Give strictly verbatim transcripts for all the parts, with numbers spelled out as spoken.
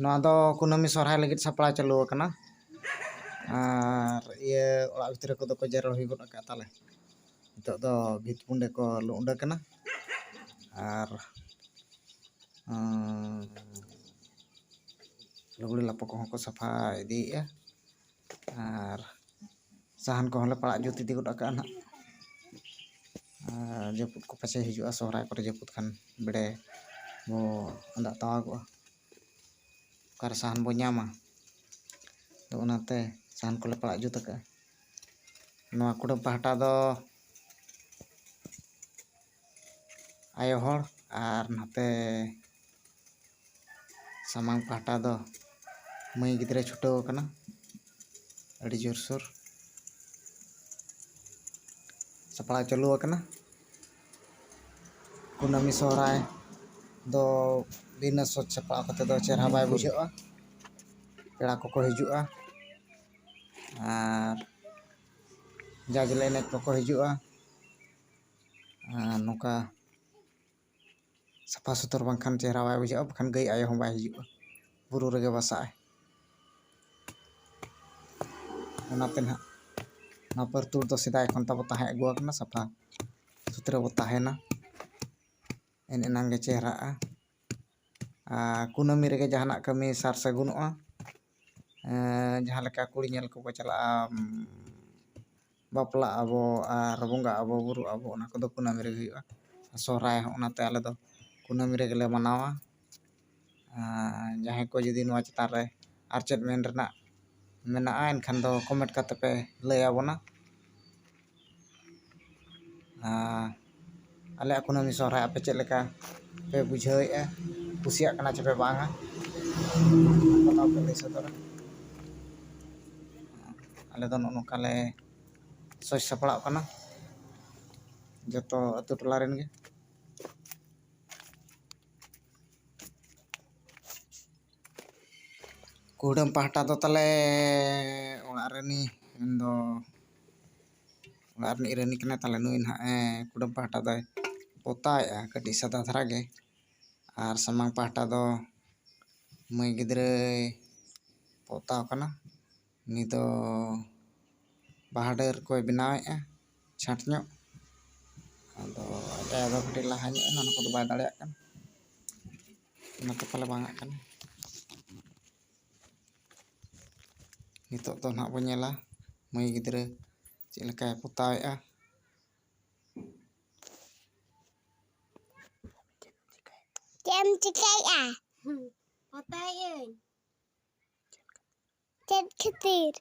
ᱱᱚᱣᱟ ᱫᱚ ᱠᱩᱱᱟᱹᱢᱤ ᱥᱚᱦᱨᱟᱭ ᱞᱟᱹᱜᱤᱫ ᱥᱟᱯᱲᱟᱣ ᱪᱟᱹᱞᱩ ᱟᱠᱟᱱᱟ᱾ ᱟᱨ ᱤᱭᱟᱹ ᱚᱲᱟᱜ ᱵᱷᱤᱛᱨᱤ ᱠᱚᱫᱚ ᱠᱚ ᱡᱮᱨᱮᱲ ᱦᱩᱭ ᱜᱚᱫ ᱟᱠᱟᱫ ᱛᱟᱞᱮ᱾ ᱱᱤᱛᱚᱜ ᱫᱚ ᱵᱷᱤᱛ ᱯᱩᱸᱰᱮ ᱠᱚ ᱞᱩᱸᱰ ᱟᱠᱟᱱᱟ᱾ ᱟᱨ ᱩᱸ, ᱞᱩᱜᱽᱲᱤ ᱞᱟᱯᱚ ᱠᱚᱦᱚᱸ ᱠᱚ ᱥᱟᱯᱷᱟ ᱤᱫᱤᱭᱮᱫᱼᱟ᱾ ᱟᱨ ᱥᱟᱦᱟᱱ ᱠᱚᱦᱚᱸ ᱞᱮ ᱯᱟᱲᱟᱜ ᱡᱩᱛ ᱤᱫᱤ ᱜᱚᱫ ᱟᱠᱟᱫᱼᱟ ᱱᱟᱦᱟᱜ᱾ ᱟᱨ ᱡᱟᱹᱯᱩᱫ ᱠᱚ ᱯᱟᱪᱮ ᱦᱤᱡᱩᱜᱼᱟ, ᱥᱚᱦᱨᱟᱭ ᱠᱚᱨᱮ ᱡᱟᱹᱯᱩᱫ ᱠᱷᱟᱱ ᱵᱮᱲᱮ ᱵᱚ ᱟᱸᱫᱟᱜ ᱛᱟᱣᱟᱜᱚᱜᱼᱟ᱾ ᱚᱠᱟᱨᱮ ᱥᱟᱦᱟᱱ ᱵᱚ ᱧᱟᱢᱟ? ᱟᱫᱚ ᱚᱱᱟᱛᱮ ᱥᱟᱦᱟᱱ ᱠᱚᱞᱮ ᱯᱟᱲᱟᱜ ᱡᱩᱛ ᱟᱠᱟᱫᱼᱟ᱾ ᱱᱚᱣᱟ ᱠᱩᱰᱟᱹᱢ ᱯᱟᱦᱴᱟ ᱫᱚ ᱟᱭᱳ ᱦᱚᱲ, ᱟᱨ ᱱᱚᱛᱮ ᱥᱟᱢᱟᱝ ᱯᱟᱦᱴᱟ ᱫᱚ ᱢᱟᱹᱭ ᱜᱤᱫᱽᱨᱟᱹ ᱪᱷᱩᱴᱟᱹᱣ ᱟᱠᱟᱱᱟ᱾ ᱟᱹᱰᱤ ᱡᱳᱨᱥᱳᱨ ᱥᱟᱯᱲᱟᱣ ᱪᱟᱹᱞᱩ ᱟᱠᱟᱱᱟ᱾ ᱠᱩᱱᱟᱹᱢᱤ ᱥᱚᱦᱨᱟᱭ ᱫᱚ ᱵᱤᱱᱟᱹ ᱥᱚᱡᱽ ᱥᱟᱯᱲᱟᱣ ᱠᱟᱛᱮ ᱫᱚ ᱪᱮᱦᱨᱟ ᱵᱟᱭ ᱵᱩᱡᱷᱟᱹᱜᱼᱟ᱾ ᱯᱮᱲᱟ ᱠᱚᱠᱚ ᱦᱤᱡᱩᱜᱼᱟ, ᱟᱨ ᱡᱟᱡᱽᱞᱮ ᱮᱱᱮᱡ ᱠᱚᱠᱚ ᱦᱤᱡᱩᱜᱼᱟ᱾ ᱟᱨ ᱱᱚᱝᱠᱟ ᱥᱟᱯᱷᱟ ᱥᱩᱛᱟᱹᱨ ᱵᱟᱝᱠᱷᱟᱱ ᱪᱮᱦᱨᱟ ᱵᱟᱭ ᱵᱩᱡᱷᱟᱹᱜᱼᱟ, ᱵᱟᱠᱷᱟᱱ ᱜᱟᱹᱭ ᱟᱭᱳ ᱦᱚᱸ ᱵᱟᱭ ᱦᱤᱡᱩᱜᱼᱟ, ᱵᱩᱨᱩ ᱨᱮᱜᱮ ᱵᱟᱥᱟᱜᱼᱟᱭ᱾ ᱚᱱᱟᱛᱮ ᱱᱟᱦᱟᱜ ᱱᱚᱣᱟ ᱯᱟᱹᱨᱛᱩᱲ ᱫᱚ ᱥᱮᱫᱟᱭ ᱠᱷᱚᱱ ᱛᱟᱵᱚ ᱛᱟᱦᱮᱸ ᱟᱹᱜᱩ ᱟᱠᱟᱱᱟ, ᱥᱟᱯᱷᱟ ᱥᱩᱛᱨᱟᱹ ᱵᱚ ᱛᱟᱦᱮᱱᱟ, ᱮᱱ ᱮᱱᱟᱝ ᱜᱮ ᱪᱮᱦᱨᱟᱜᱼᱟ᱾ ᱟᱨ ᱠᱩᱱᱟᱹᱢᱤ ᱨᱮᱜᱮ ᱡᱟᱦᱟᱱᱟᱜ ᱠᱟᱹᱢᱤ ᱥᱟᱨ ᱥᱟᱹᱜᱩᱱᱚᱜᱼᱟ᱾ ᱮᱸ, ᱡᱟᱦᱟᱸ ᱞᱮᱠᱟ ᱠᱩᱲᱤ ᱧᱮᱞ ᱠᱚᱠᱚ ᱪᱟᱞᱟᱜᱼᱟ, ᱩᱢ, ᱵᱟᱯᱞᱟᱜ ᱟᱵᱚ ᱟᱨ ᱵᱚᱸᱜᱟᱜ ᱟᱵᱚ, ᱵᱩᱨᱩᱜ ᱟᱵᱚ, ᱚᱱᱟ ᱠᱚᱫᱚ ᱠᱩᱱᱟᱹᱢᱤ ᱨᱮᱜᱮ ᱦᱩᱭᱩᱜᱼᱟ᱾ ᱟᱨ ᱥᱚᱦᱨᱟᱭ ᱦᱚᱸ ᱚᱱᱟᱛᱮ ᱟᱞᱮ ᱫᱚ ᱠᱩᱱᱟᱹᱢᱤ ᱨᱮᱜᱮ ᱞᱮ ᱢᱟᱱᱟᱣᱟ᱾ ᱟᱨ ᱡᱟᱦᱟᱸᱭ ᱠᱚ ᱡᱩᱫᱤ ᱱᱚᱣᱟ ᱪᱮᱛᱟᱱ ᱨᱮ ᱟᱨ ᱪᱮᱫ ᱢᱮᱱ ᱨᱮᱱᱟᱜ ᱢᱮᱱᱟᱜᱼᱟ, ᱮᱱᱠᱷᱟᱱ ᱫᱚ comment ᱠᱟᱛᱮ ᱯᱮ ᱞᱟᱹᱭ ᱟᱵᱚᱱᱟ᱾ ᱟᱨ ᱟᱞᱮᱭᱟᱜ ᱠᱩᱱᱟᱹᱢᱤ ᱥᱚᱦᱨᱟᱭ ᱟᱯᱮ ᱪᱮᱫ ᱞᱮᱠᱟ ᱯᱮ ᱵᱩᱡᱷᱟᱹᱣᱮᱫᱼᱟ, ᱠᱩᱥᱤᱭᱟᱜ ᱠᱟᱱᱟ ᱪᱮ ᱯᱮ ᱵᱟᱝᱟ, ᱚᱱᱟ ᱯᱮ ᱞᱟᱹᱭ ᱥᱚᱫᱚᱨᱟ᱾ ᱟᱞᱮ ᱫᱚ ᱱᱚᱜᱼᱚ ᱱᱚᱝᱠᱟ ᱞᱮ ᱥᱟᱡᱽ ᱥᱟᱯᱲᱟᱣ ᱠᱟᱱᱟ, ᱡᱚᱛᱚ ᱟᱹᱛᱩ ᱴᱚᱞᱟ ᱨᱮᱱ ᱜᱮ᱾ ᱠᱩᱰᱟᱹᱢ ᱯᱟᱦᱴᱟ ᱫᱚ ᱛᱟᱞᱮ ᱚᱲᱟᱜ ᱨᱤᱱᱤᱡ, ᱢᱮᱱᱫᱚ ᱚᱲᱟᱜ ᱨᱤᱱᱤᱡ ᱨᱟᱹᱱᱤ ᱠᱟᱱᱟᱭ ᱛᱟᱞᱮ, ᱱᱩᱭ ᱱᱟᱦᱟᱜ, ᱮ, ᱠᱩᱰᱟᱹᱢ ᱯᱟᱦᱴᱟ ᱫᱚᱭ ᱯᱚᱛᱟᱣᱮᱫᱼᱟ ᱠᱟᱹᱴᱤᱡ ᱥᱟᱫᱟ ᱫᱷᱟᱨᱟ ᱜᱮ, ᱟᱨ ᱥᱟᱢᱟᱝ ᱯᱟᱦᱴᱟ ᱫᱚ ᱢᱟᱹᱭ ᱜᱤᱫᱽᱨᱟᱹᱭ ᱯᱚᱛᱟᱣ ᱠᱟᱱᱟ᱾ ᱩᱱᱤ ᱫᱚ ᱵᱟᱦᱟ ᱰᱟᱹᱨ ᱠᱚᱭ ᱵᱮᱱᱟᱣᱮᱫᱼᱟ, ᱪᱷᱟᱸᱴ ᱧᱚᱜ᱾ ᱟᱫᱚ ᱟᱡ ᱟᱭᱳ ᱫᱚ ᱠᱟᱹᱴᱤᱡ ᱞᱟᱦᱟ ᱧᱚᱜ ᱮᱱᱟ, ᱚᱱᱟ ᱠᱚᱫᱚ ᱵᱟᱭ ᱫᱟᱲᱮᱭᱟᱜ ᱠᱟᱱᱟ, ᱚᱱᱟᱛᱮ ᱯᱟᱞᱮ ᱵᱟᱝ ᱟᱜ ᱠᱟᱱᱟ᱾ ᱱᱤᱛᱚᱜ ᱫᱚ ᱱᱟᱦᱟᱜ ᱵᱚᱱ ᱧᱮᱞᱟ ᱢᱟᱹᱭ ᱜᱤᱫᱽᱨᱟᱹ ᱪᱮᱫ ᱞᱮᱠᱟᱭ ᱯᱚᱛᱟᱣᱮᱫᱼᱟ᱾ ᱪᱮᱫ ᱮᱢ ᱪᱤᱠᱟᱹᱭᱮᱫᱼᱟ? ᱯᱚᱛᱟᱭᱮᱫ ᱟᱹᱧ᱾ ᱪᱮᱫ ᱠᱷᱟᱹᱛᱤᱨ?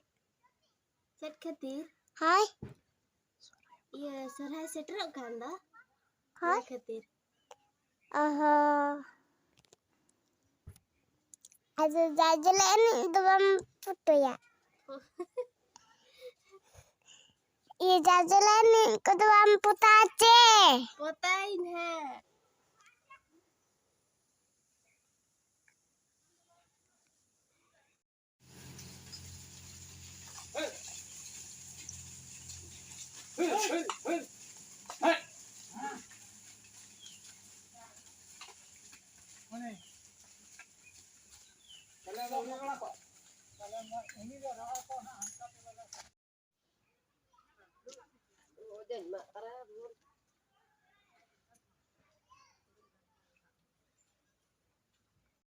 ᱪᱮᱫ ᱠᱷᱟᱹᱛᱤᱨ? ᱦᱳᱭ᱾ ᱤᱭᱟᱹ, ᱥᱚᱨᱦᱟᱭ ᱥᱮᱴᱮᱨᱚᱜ ᱠᱟᱱ ᱫᱚ᱾ ᱦᱳᱭ᱾ ᱚᱱᱟ ᱠᱷᱟᱹᱛᱤᱨ᱾ ᱚ ᱦᱚᱸ᱾ ᱟᱫᱚ ᱡᱟᱡᱽᱞᱮ ᱮᱱᱮᱡ ᱫᱚ ᱵᱟᱢ ᱯᱷᱳᱴᱳᱭᱟ? ᱤᱭᱟᱹ, ᱡᱟᱡᱽᱞᱮ ᱮᱱᱮᱡ ᱠᱚᱫᱚ ᱵᱟᱢ ᱯᱚᱛᱟᱣᱟ ᱪᱮ? ᱯᱚᱛᱟᱭᱤᱧ ᱦᱟᱸᱜ᱾